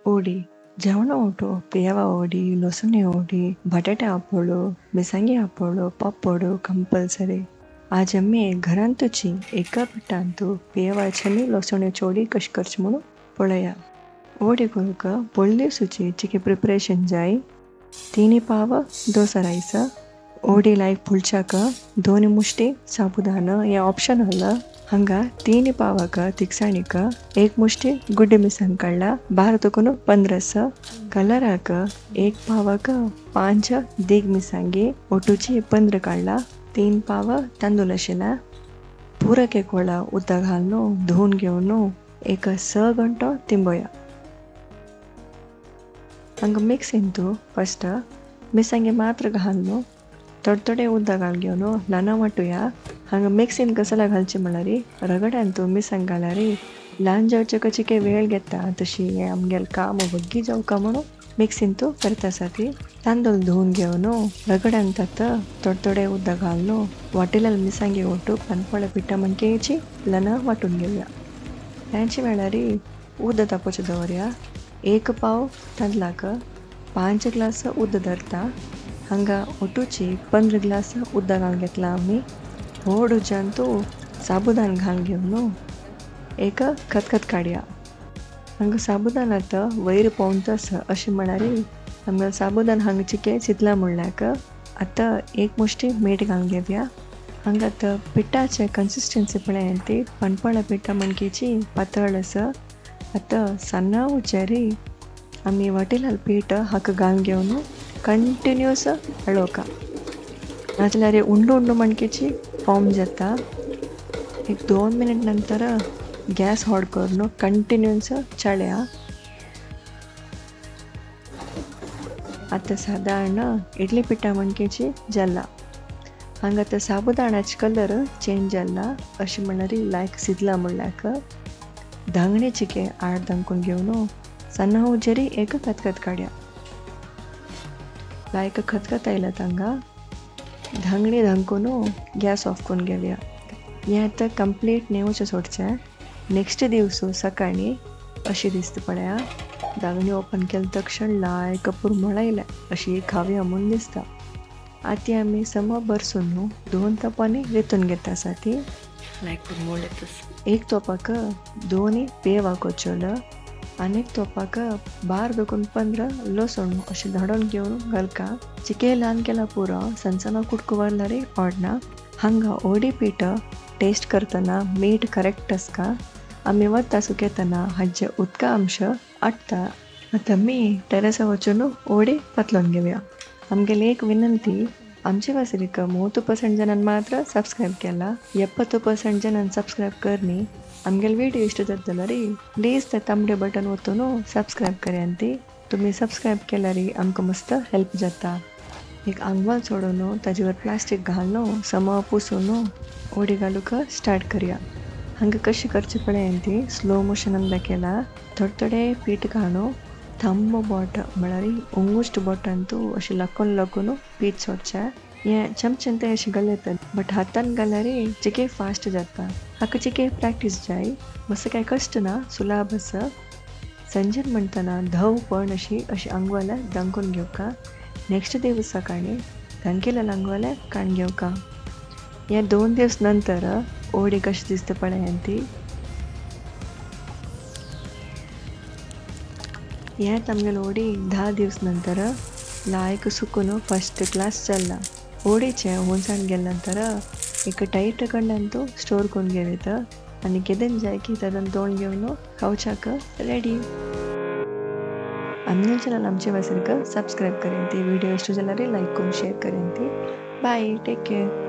OD जेवण auto Pewa OD लसुणी OD बटाटे आपोळो मिरसांगी आपोळो पापड compulsory. आज आमी घरांतूची एका पिठांतू पेवाची लसुण्याची ओडी कशी करची म्हणून पळया। ओडी करूंक पयलीं चिके प्रिपरेशन जाय। 3 पाव दोसा रायस ओडी लायक पुळच्याक 2 मुष्टी साबुदाणा हे ऑप्शनल। हांगा 3 पावाक तिकसाणीक 1 मुष्टी गुड्डे मिरसांग काडला 12 तकून 15 कलराक 1 पावाक 5 देग मिरसांगी ओटूची 15 काडला 3 पाव तांदूळ आशिल्ला। पुरक एक वेळा उदक घालून धुवन घेवन एक 6 घंटो तिंबोया। हांगा मिक्सीन तूं फस्ट मिरसांगे मात्र घालून थोडे थोडे उदक घाल घेवन ल्हान वांटुया। हांगा मिक्सीन कसला घालचे म्हणल्यार रगड्यान तूं मिरसांग घाल्यार ल्हान जावचे कचिके वेळ घेता तशी हें आमगेलें काम वग्गी जावका म्हणून मिक्सीन तूं करता साठी। तांदूळ धुवन घेवन रगड्यान तात थोडे थोडे उदक घालून वाटिल्ल्या मिरसांगे ओटू पानपोळ्या पिठा मणकेची ल्हान वांटून घेवया। तांचे वेळार उदक तापोवचें दवरया। 1 पाव तांदळाक 5 ग्लास उदक धरता। हांगा ओटूची 15 ग्लास उदक घालून घेतला आमी। व्हड उज्यान तूं साबुदान घालून घेवन एक खतखत काडया। हांगा साबुदान आतां वयर पोवंत आसा अशें म्हळ्यार आमकां साबुदान हांगा चिके चितला म्हणल्याक आतां 1 मुष्टी मीठ घालून घेवया। हांगा आतां पिठाचें कन्सिस्टन्सी पळय ती पानपोळ्या पिठा मणकेची पातळ आसा। आतां सान्नां उच्यार आमी वाटिल्लें पीठ हाका घालून घेवन कंटिन्यूस हळोवका, नाजाल्यार उंडो उंडो मणकेची फॉर्म जाता। एक 2 मिनट नंतर गॅस हॉट करून कंटिन्यूस चळया। आतां सादारण इडली पिठा मणकेची जाला। हांगा आतां साबुदाणाचे कलर चेंज जाला अशें म्हणल्यार लायक शिजला म्हणल्याक धांगणे चिके आड धांकून घेवन सान्नां उजेर एक खतखत काडया। लायक खतखत आयला तांगा धांगणे धांकून गॅस ऑफ करून घेवया। हें आतां कंप्लीट नेवचें सोडचें। नेक्स्ट दिवस सकाळीं अशें दिसता पळया। धांगणी ओपन केलें तक्षण लायक पुरमळ आयल्या अशी खावया म्हूण दिसता। आतां आमी सम भरसून 2 तोपांनी रेतून घेता आसा ती लायक पुरमळ येता। 1 तोपाक 2 पेवा कोचोल आनी 1 तोपाक 12 दोकून 15 लसण अशें धाडून घेवन घालका। चिके ल्हान केला पुरो सनसनो कुटको वरल्यार ओडना। हांगा ओडी पीठ टेस्ट करतना मीठ करेक्ट आसका। आमी वता सुकयतना हांचे उदका अंश आटता। आतां आमी टेरेसार वचून ओडी पातलोवन घेवया। आमगेली एक विनंती, आमचे वासरीक 30% जणांनी मात्र सबस्क्रायब केला, 70% जणांनी सबस्क्रायब करनी। आमगेले व्हिडिओ इश्ट जाता जाल्यार प्लीज ते तांबडे बटन वतून सबस्क्रायब करयात। ती तुमी सबस्क्रायब केल्यार आमकां मस्त हेल्प जाता। एक आंगवाल सोडून ताजेवर प्लास्टीक घालून सम पुसून ओडी घालूंक स्टार्ट करया। हांगा कशी करची पळय ती स्लो मोशनान दाखयला। थोडे थोडे पीठ घालून थंब बोट म्हळ्यार उंगुश्ट बोटान तूं अशें लकोन लकोन पीठ सोडचें। हें चमचेन तें अशें घालयतात बट हातान घाल्यार चिके फास्ट जाता। हाका चिके प्रॅक्टीस जाय, मातसो कांय कश्ट ना, सुलाभ आसा। संजन म्हणटना धव पण अशी अशी आंगवाल्या धांकून घेवका। नेक्स्ट दिवस सकाळीं धांकिल्ल्या आंगवाल्या काडून घेवका। हे 2 दिवस नंतर ओडी कशी दिसता पळय ती। हें आमगेली ओडी 10 दिवस नंतर लायक सुकून फस्ट क्लास चल्ला। ओडीचें हुनसाण गेले नंतर एक टायट कडल्यान तूं स्टोर करून घेवं आनी केदेन जाय की तातूंत तोंड घेवन खावच्याक रेडी। आमगेले चॅनल आमचे वासरीक सबस्क्रायब करेन ती, व्हिडिओ इश्ट जाल्यार लायक करून शेअर करेन ती। Bye, take care.